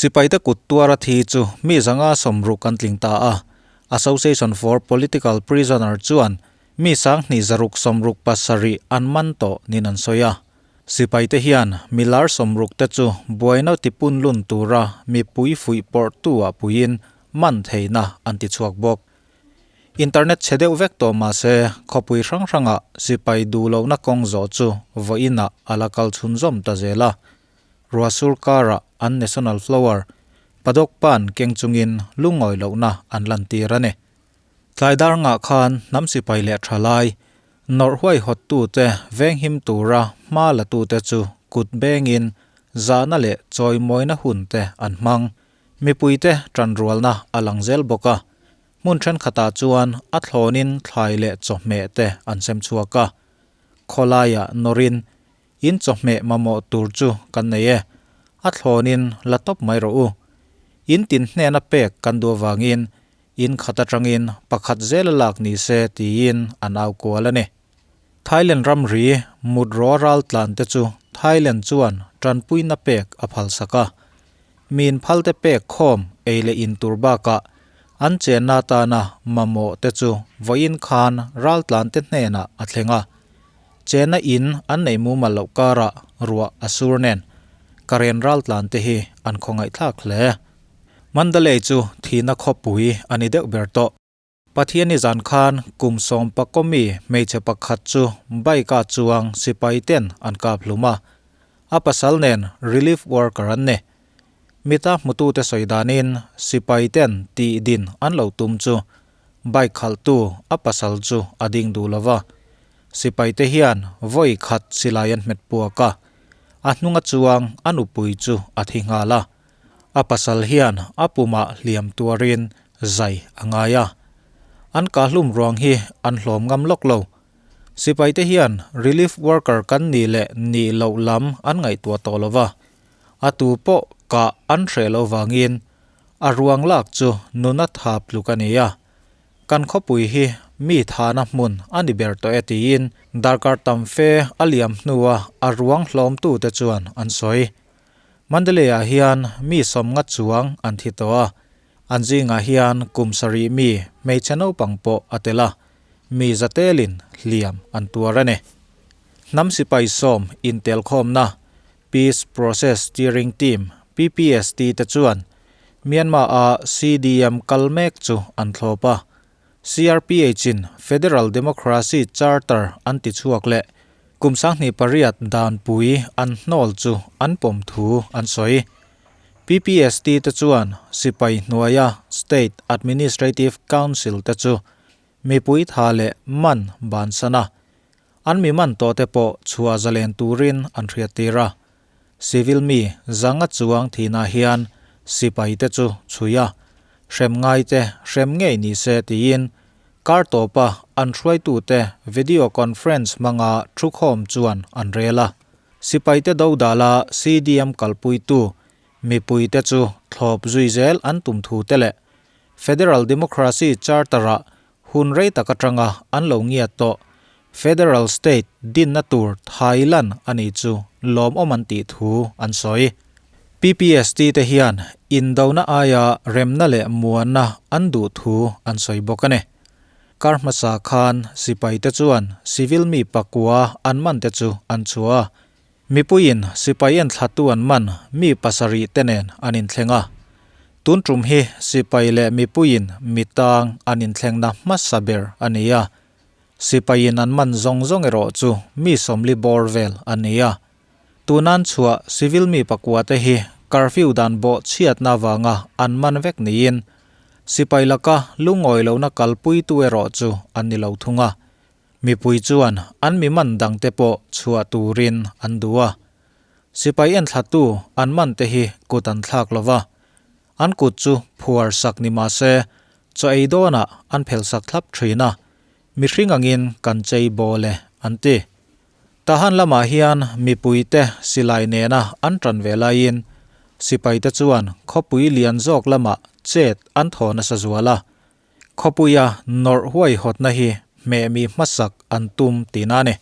Sipaite kut tuara thi chu mi 560 an tling ta a. Association for Political Prisoner chuan mi 2667 an man tawh niin an sawi a. Sipaite hian milar 60 te chu buaina tipun lun tura mipui fuih pawrhtu ah puiin man theihna an ti chhuak bawk. Internet chhe deuh vek tawh mah se khawpui hrang hrangah sipai duh lohna kawng zawh chu vawiinah a la kal chhunzawm ta zel a. Ruahsur karah an national flower padawk pan keng chungin lungawi lohna an lantir a ni. Tlai dar ngah khan hnam sipai leh thalai nawrh huaihawttute venghim tura hma latute chu kut bengin zahna leh chawimawina hunte an hmang. Mipuite tanrualna a lang zel bawk a, hmun thenkhatah chuan a thlawnin thlai leh chawhmeh te an sem chhuak a. Khawlaiah nawrin in chawhmeh mamawh tur chu kan nei e, a thlawnin la tawp mai rawh u. In tin hnena pek kan duh avangin in khat atangin pakhat zela lak ni se tiin an au kual a ni. Thailand ramri mut raw ral tlan te chu Thailand chuan tanpuina pek a phalsak a. Min phalte pek khawm ei leh in tur bakah an chenna atana mamawh te chu vawiin khan ral tlan te hnenah a thleng a. Chenna in an nei mumal loh karah ruah a sur nen Karen ral tlan te hi an khawngaihthlak hle. Mandalay chu thihna khawpui a ni deuh ber tawh. Pathiani zan khan kum sawm pakawmi hmeichhe pakhat chu bike-a chuang sipai ten an kap hlum a. A pasal nen relief worker an ni. Mita hmutute sawi danin sipai ten tih din an lo tum chu bike khalhtu a pasal chu a ding duh lo va. Sipaite hian vawi khat silai an hmet puak a, a hnunga chuang a nupui chu a thi nghal a. A pasal hian a pumah hliam tuarin zai a ngai a. An kahlum ruang hi an hlawm ngam lawk lo. Sipaite hian relief worker kan nih leh nih loh lam an ngaihtuah tawh lo va. A tu pawh kah an hreh loh vangin a ruang lak chu nuna thap tluk a ni a. Kan khawpui hi mi thana hmun a ni ber tawh e tiin darkar tam fe a liam hnua a ruang hlawmtute chuan an sawi. Mandalay-ah hian mi 50 chuang an thi tawh a, an zingah hian kum sarih mi hmeichhe naupang pawh a tel a, mi zatelin hliam an tuar a ni. Hnam sipai sawm intelkhawmna Peace Process Steering Team, PPST, te chuan Myanmar-a CDM kal mek chu an thlawp a, CRPH-in Federal Democracy Charter an ti chhuak leh kum 28 danpui an hnawl chu an pawm thu an sawi. PPST te chuan sipai hnuaia State Administrative Council te chu mipui tha leh man bansan a, an mi man tawh te pawh chhuah zalen turin an hriattir a. Civil mi 500 chuang thihna hian sipai te chu chhui a, hrem ngai te hrem ngei ni se tiin kar tawpa an hruaitute video conference hmanga thukhawm chuan an rel a. Sipai te dodala CDM kalpuitu mipui te chu thlawp zui zel an tum thu te leh Federal Democracy Charter-ah hun rei tak atanga an lo ngiat tawh Federal State dinna tur Thailand a nih chu lawmawm an tih thu an sawi. PPST te hian indona aia remna leh muanna an duh thu an sawi bawk a ni. Kar hmasa khan sipai te chuan civil mi pakua an man te chu an chhuah a, mipuiin sipai enthlatu an man mi pasarih te nen an inthleng a. Tun tum hi sipai leh mipuiin mitang an inthlengna hmasa ber a ni a. Sipaiin an man zawng zawng erawh chu mi 40 bawr vel an ni a. Tunan chhuah civil mi pakua te hi curfew dan bawh chhiatna avanga an man vek niin sipai laka lungawi lohna kalpuitu erawh chu an ni lo thung a. Mipui chuan an mi man dangte pawh chhuah turin an duh a. Sipai enthlatu an man te hi kut an thlak lo va. An kut chu phuar sak ni mah se chaw ei dawnah an phel sak thlap thin a, mihring angin kan chei bawl e an ti. Tahan lamah hian mipuite silai nena an tan ve laiin sipaite chuan khawpui lian zawk lamah chet an thaw nasa zual a. Khawpuia nawrh huaihawtna hi hmeh mi hmasak an tum tihna a ni.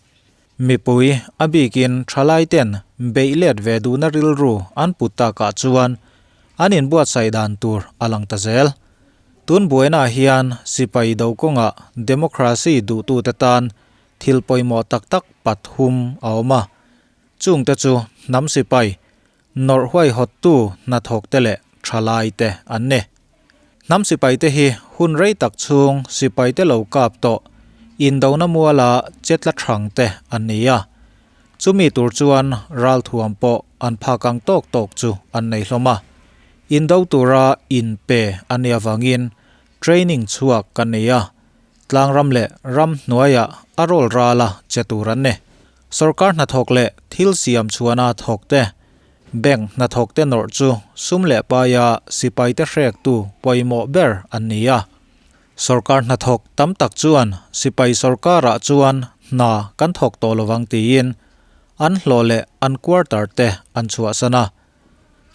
Mipui a bikin thalaiten beih let ve duhna rilru an put takah chuan An inbuatsaih dan tur a lang ta zel. Tun buainaah hian sipai do kawngah democracy duhtute tan thil pawimawh tak tak pathum a awm a. Chungte chu hnam sipai, nawrh huaihawttu hnathawkte leh thalaite an ni. Hnam sipaite hi hun rei tak chhung sipaite lo kap tawh indona muala chetla thangte an ni a. Chumi tur chuan ralthuam pawh an phak ang tawk tawk chu an nei hlawm a. Indo tura inpe a nih avangin training chhuak kan nei a, tlangram leh ram hnuaiah a rawl rala che tur an ni. Sorkar hnathawk leh thil siam chhuana thawkte, bank hnathawkte nawrh chu sum leh paia sipaite hrektu pawimawh ber an ni a. Sorkar hnathawk tam tak chuan sipai sorkarah chuan hna kan thawk tawh lovang tiin an hlawh leh an quarter te an chhuahsan a.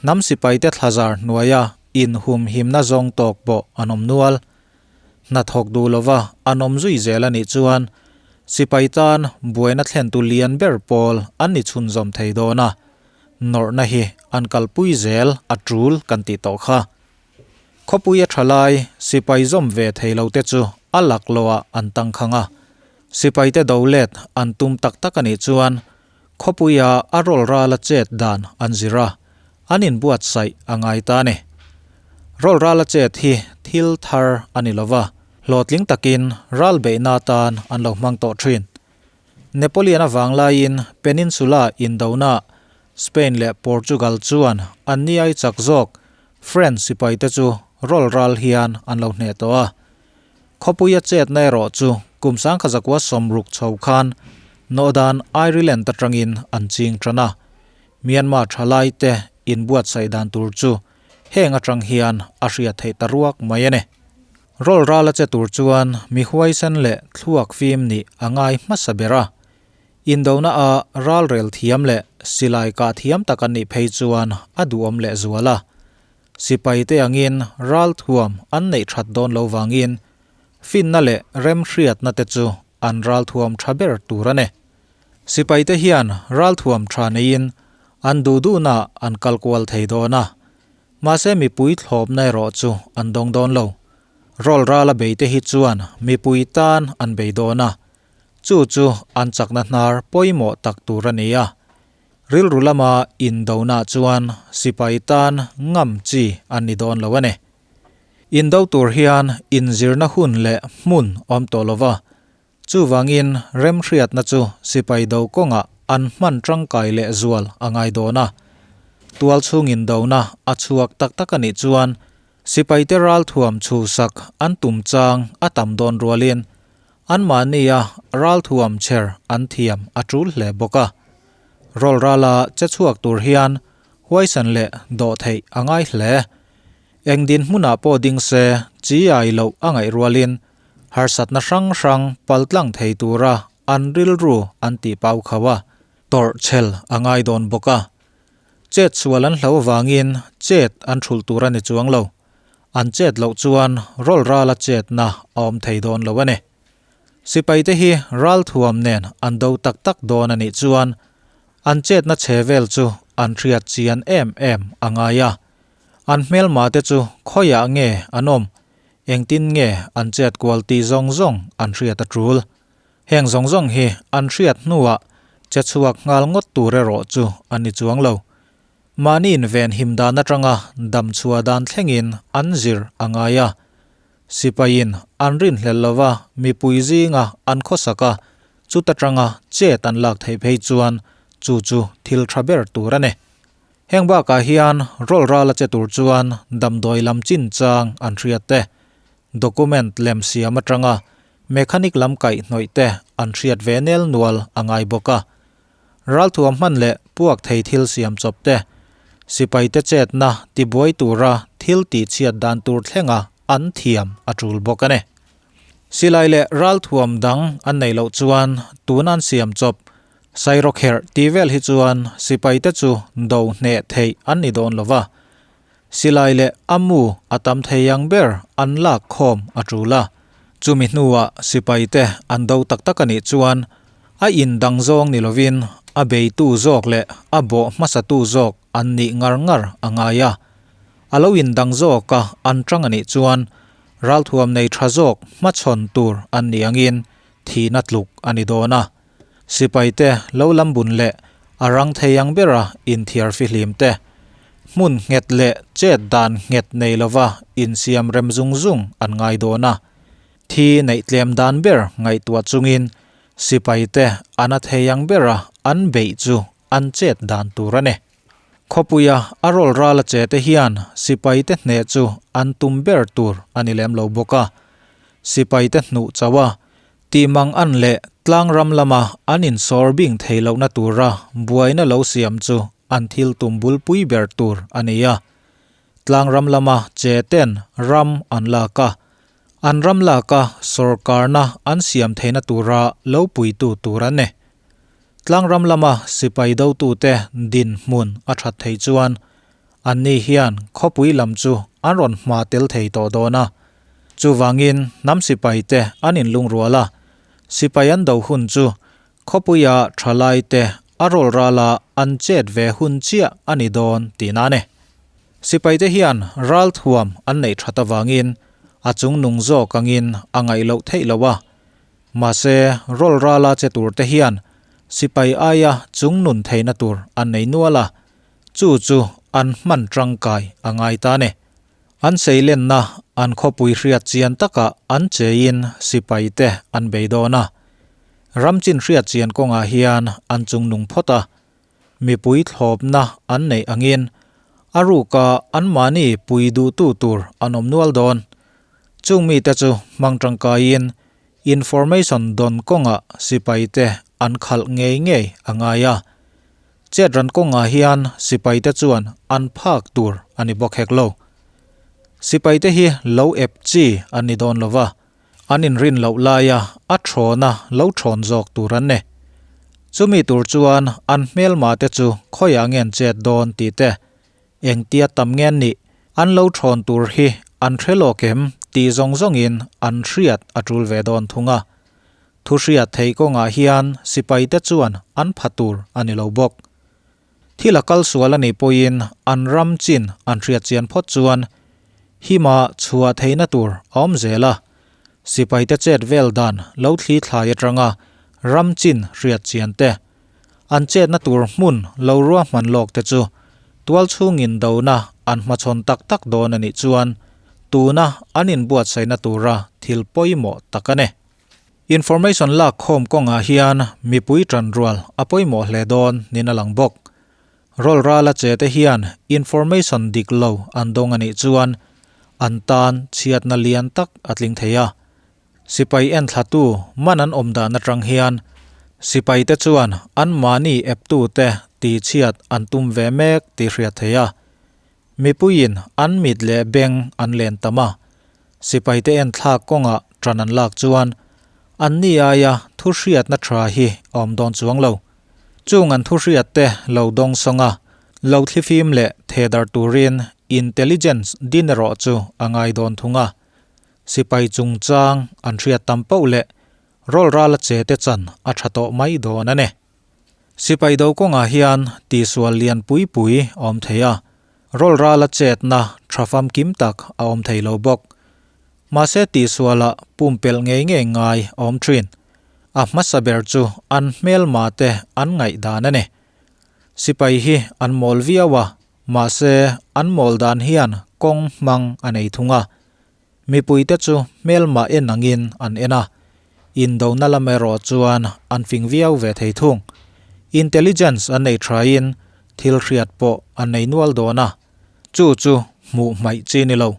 Hnam sipaite thlazar hnuaia inhumhimna zawng tawk pawh an awm nual. Hnathawk duh lova an awm zui zel a nih chuan sipai tan buaina thlentu lian ber pawl an ni chhunzawm thei dawn a, nawrhna hi an kalpui zel a tul kan tih tawh kha. Khawpui a tha lai sipai zawm ve thei lo te chu a lak loah an tangkhang a, sipaite do let an tum tak tak a nih chuan khawpuia a rawl rala chet dan an zir a, an inbuatsaih a ngai ta a ni. Rawl rala chet hi thil thar a ni lova, hlawhtling takin ral beihna atan an lo hmang tawh thin. Napoleon a vang laiin Peninsula indona Spain leh Portugal chuan an ni ai chak zawk French sipaite chu rawl ral hian an lo hneh tawh a. Khawpuia chetna erawh chu kum sangkhazakua sawmruk chho khan Northern Ireland atangin an ching tan a. Myanmar thalaite inbuatsaih dan tur chu heng atang hian a hriat theih ta ruak mai a ni. Rawl ral a che tur chuan mi huaisen leh thluak fim nih a ngai hmasa ber a. Indona a ralrel thiam leh silai kah thiam tak an nih phei chuan a duhawm leh zual a. Sipai te angin ralthuam an neih that dawn lo vangin finna leh remhriatna te chu an ralthuam tha ber tur a ni. Sipai te hian ralthuam tha neiin an duh duhna an kal kual thei dawn a, mahse mipui thlawpna erawh chu an dawng dawn lo. Rawl rala bei te hi chuan mipui tan an bei dawn a, chu chu an chakna hnar pawimawh tak tur a ni a. Rilru lama indona chuan sipai tan ngam chi an ni dawn lo a ni. Indo tur hian inzirna hun leh hmun awm tawh lo va, chuvangin remhriatna chu sipai do kawngah an hman tangkai leh zual a ngai dawn a. Tualchhung indona a chhuak tak tak a nih chuan sipaite ralthuam chhusak an tum chang a tam dawn rualin Anmahnia ralthuam chher an thiam a tul hle bawk a. Rawl rala che chhuak tur hian huaisan leh dawh theih a ngai hle. Eng dinhmunah pawh ding se chi ai loh a ngaih rualin harsatna hrang hrang paltlang thei tura an rilru an tih pau khauh a, tawrh chhel a ngai dawn bawk a. Chet sual an hlo vangin chet an thulh tur a ni chuang lo. An chet loh chuan rawl rala chetna a awm thei dawn lo a ni. Sipaite hi ralthuam nen an do tak tak dawn a nih chuan an chetna che vel chu an hriat chian em em a ngai a. An hmelma te chu khawiah nge an awm, engtin nge an chet kual tih zawng zawng an hriat a tul. Heng zawng zawng hi an hriat hnuah che chhuak nghal ngawt tur erawh chu a ni chuang lo. Mahni inven him dan atanga dam chhuah dan thlengin an zir a ngai a. Sipaiin an rinhlelh lova mipui zinga an khawsak a, chuta tanga chet an lak theih phei chuan chu chu thil tha ber tur a ni. Heng bakah hian rawl ral a che tur chuan damdawi lam chinchang an hriat te, document lem siam atanga mechanic lam kaihhnawih te an hriat ve nel nual a ngai bawk a. Ralthuam hman leh puak thei thil siam chawp te, sipaite chetna tibuai tura thil tihchhiat dan tur thlenga an thiam a tul bawk a ni. Silai leh ralthuam dang an neih loh chuan tun an siam chawp sairawkherh tih vel hi chuan sipaite chu do hneh theih an ni dawn lo va, silai leh a mu a tam thei ang ber an lak khawm a tul a. Chumi hnuah sipaite an do tak tak a nih chuan a in dang zawng ni lovin a beitu zawk leh a bawh hmasatu zawk an nih ngar ngar a ngai a. A lo indang zawka an tang a nih chuan ralthuam nei tha zawk hmachhawn tur an nih angin thihna tluk a ni dawn a. Sipaite lo lam bun leh a rang thei ang bera inthiar fihlim te, hmun nghet leh chet dan nghet nei lova insiam rem zung zung an ngai dawn a. Thi neih tlem dan ber ngaihtuah chungin sipaite an a thei ang bera an beih chu an chet dan tur a ni. Khawpuia a rawl ral a che te hian sipaite hneh chu an tum ber tur a ni lem lo bawk a. Sipaite hnuh chauh a, tihmang an leh tlang ram lama an insawr bing thei lohna tura buaina lo siam chu an thil tum bulpui ber tur a ni a. Tlang ram lama che ten ram an lak a, an ram laka sawrkarna an siam theihna tura lo puitu tur an ni. Tlangram lama sipai dotute dinhmun a that theih chuan anni hian khawpui lam chu an rawn hma tel thei tawh dawn a. Chuvangin hnam sipaite an inlungrual a, sipai an do hun chu khawpuia thalaite a rawl rala an chet ve hun chiah a ni dawn tihna a ni. Sipaite hian ralthuam an neih that avangin a chungnung zawk angin a ngaih loh theih loh a. Mahse, rawl rala che tur te hian sipai aia chungnun theihna tur an nei nual a, chu chu an hman tangkai a ngai ta a ni. An seilenna an khawpui hriat chian takah an cheiin sipai te an bei dawn a. Ramchin hriat chian kawngah hian an chungnung phawt a, mipui thlawpna an neih angin a ruka anmahni pui duhtu tur an awm nual dawn. Chung mite chu hmang tangkaiin information dawn kawngah sipaite an khalh ngei ngei a ngai a. Chet ran kawngah hian sipaite chuan an phak tur a ni bawk hek lo. Sipaite hi lo ep chi an ni dawn lo va, an inrin loh laia a thawna lo thawn zawk tur an ni. Chumi tur chuan an hmelma te chu khawiah ngen chet dawn tih te, engtia tam ngen nih an lo thawn tur hi an hre lawk em tih zawng zawngin an hriat a tul ve dawn thung a. Thu hriat theih kawngah hian sipaite chuan an pha tur a ni lo bawk. Thil a kal sual a nih pawhin an ram chin an hriat chian phawt chuan hima chhuah theihna tur a awm zel a, sipaite chet vel dan lo thli thlai atanga ram chin hriat chian te, an chetna tur hmun lo ruahman lawk te chu tual chhungin dona an hmachhawn tak tak dawn a nih chuan tuna an inbuatsaihna tura thil pawimawh tak a ni. Information lak khawm kawngah hian mipui tanrual a pawimawh hle dawn niin a lang bawk. Rawl rala che te hian information dik lo an dawng a nih chuan an tan chhiatna lian tak a tling thei a. Sipai enthlatu man an awm dan atang hian sipai te chuan anmahni eptute tihchhiat an tum ve mek tih hriat thei a. Mipuiin an mit leh beng an len tam a, sipaite enthlak kawngah ṭan an lak chuan anni aia thu hriatna ṭha hi a awm dawn chuang lo. Chung an thu hriatte lo dawng sawng a, lo thlifim leh thedar turin intelligence din erawh chu a ngai dawn thung a. Sipai chungchang an hriat tam poh leh rawl rala che te chan a ṭha tawh mai dawn a ni. Sipai do kawngah hian tihsual lian pui pui a awm thei a, rawl rala chetna tha famkim tak a awm thei lo bawk. Mahse tihsualah pumpelh ngei ngei ngai a awm thin. A hmasa ber chu an hmelma te an ngaihdan a ni. Sipai hi an mawl viau a, mahse an mawl dan hian kawng hmang a nei thung a. Mipuite chu hmelma en angin an en a, indona lam erawh chuan an fing viau ve thei thung. Intelligence an nei thain thil hriat pawh an nei nual dawn a, chu chu hmuh hmaih chi ni lo.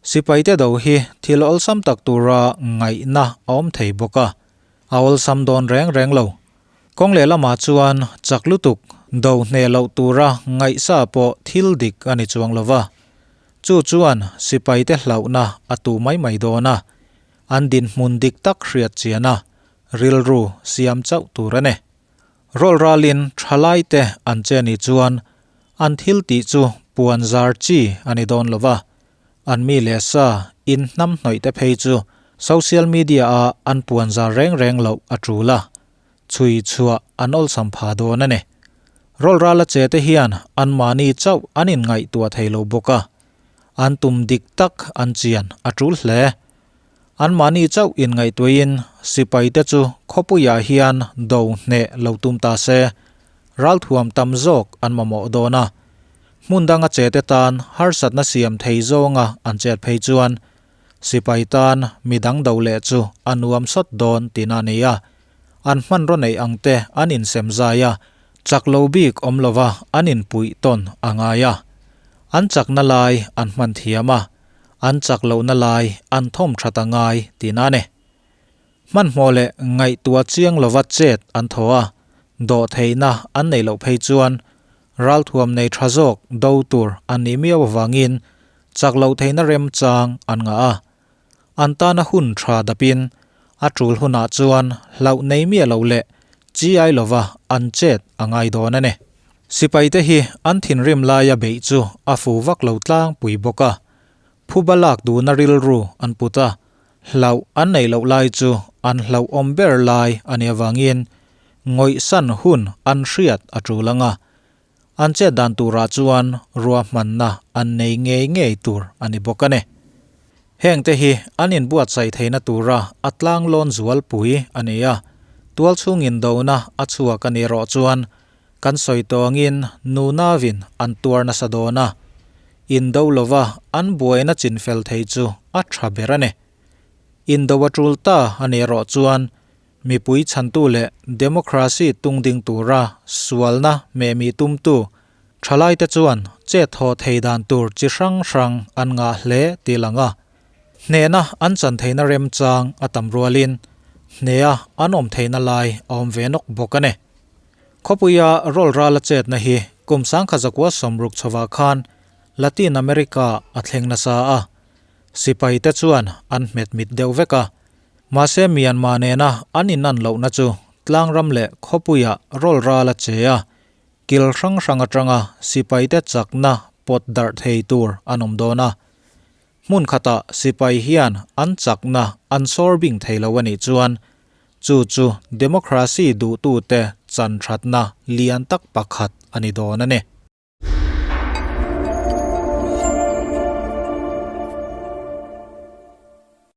Sipaite do hi thil awlsam tak tura ngaihna a awm thei bawk a, a awlsam dawn reng reng lo. Kawng lehlamah chuan chak lutuk do hneh loh tura ngaihsa pawh thil dik a ni chuang lo va. Chu chuan sipaite hlauhna a tu mai mai dawn a, an dinhmun dik tak hriat chian a, rilru siam chauh tur a ni. Rawl ralin thalaite an che ni chuan an thil tih chu puan zar chi a ni dawn lo va, an mi leh sa in hnam hnawih te phei chu social media ah an puan zar reng reng loh a tul a, chhui chhuah an awlsam pha dawn a ni. Rawl rala che te hian anmahni chauh an inngaihtuah thei lo bawk a. An tum dik tak an chian a tul hle. Anmahni chauh inngaihtuahin sipaite chu khawpuiah hian do hneh lo tum ta se, ralthuam tam zawk an mamawh dawn a. Hmun danga chete tan harsatna siam thei zawnga an chet phei chuan sipai tan midang do leh chu a nuam sawt dawn tihna a ni a. An hmanraw neih ang te an insem zai a, chak lo bik awm lova an inpuih tawn a ngai a. An chakna lai an hman thiam a. an chak lohna lai an thawm that a ngai tihna a ni. Hmanhmawh leh ngaihtuah chiang lova chet an thaw a, dawhtheihna an neih loh phei chuan ralthuam nei tha zawk do tur an nih miau avangin chak loh theihna remchang an ngah a. An tana hun tha dapin a tul hunah chuan hlauh nei miah loh leh chi ai lova an chet a ngai dawn a ni. Sipaite hi an thinrim laia beih chu a fu vak lo tlangpui bawk a, phuba lak duhna rilru an put a, hlauh an neih loh lai chu an hlauhawm ber lai a nih avangin ngawihsan hun an hriat a tul ang a, an chet dan turah chuan ruahmanna an nei ngei ngei tur a ni bawk a ni. Hengte hi an inbuatsaih theihna tura a tlanglawn zualpui a ni a, tualchhung indona a chhuak a nih erawh chuan Kan sawi tawngin nunavin an tuar nasa dawn a, indo lova an buaina chinfel thei chu a tha ber a ni. Indo a tul ta a nih erawh chuan mipui chhantu leh democracy tungding tura sualna mehmi tumtu thalaite chuan chet haw thei dan tur chi hrang hrang an ngah hle tih lang a, hnehna an chan theihna remchang a tam rualin hneha an awm theihna lai a awm ve nawk bawk a ni. Khawpuia rawlrala chetna hi kum sangkha zakua sawmruk chhovah khan Latin America a thleng nasa a, sipaite chuan an hmet mit deuh vek a. Mahse Myanmar nena an inan lohna chu tlangram leh khawpuia rawlrala che a, kil hrang hrang atanga sipaite chakna pawt darh thei tur an awm dawn a. Hmun khatah sipai hian an chakna an sawr bing thei lo a nih chuan chu chu democracy duhtute chan thatna lian tak pakhat a ni dawn a ni.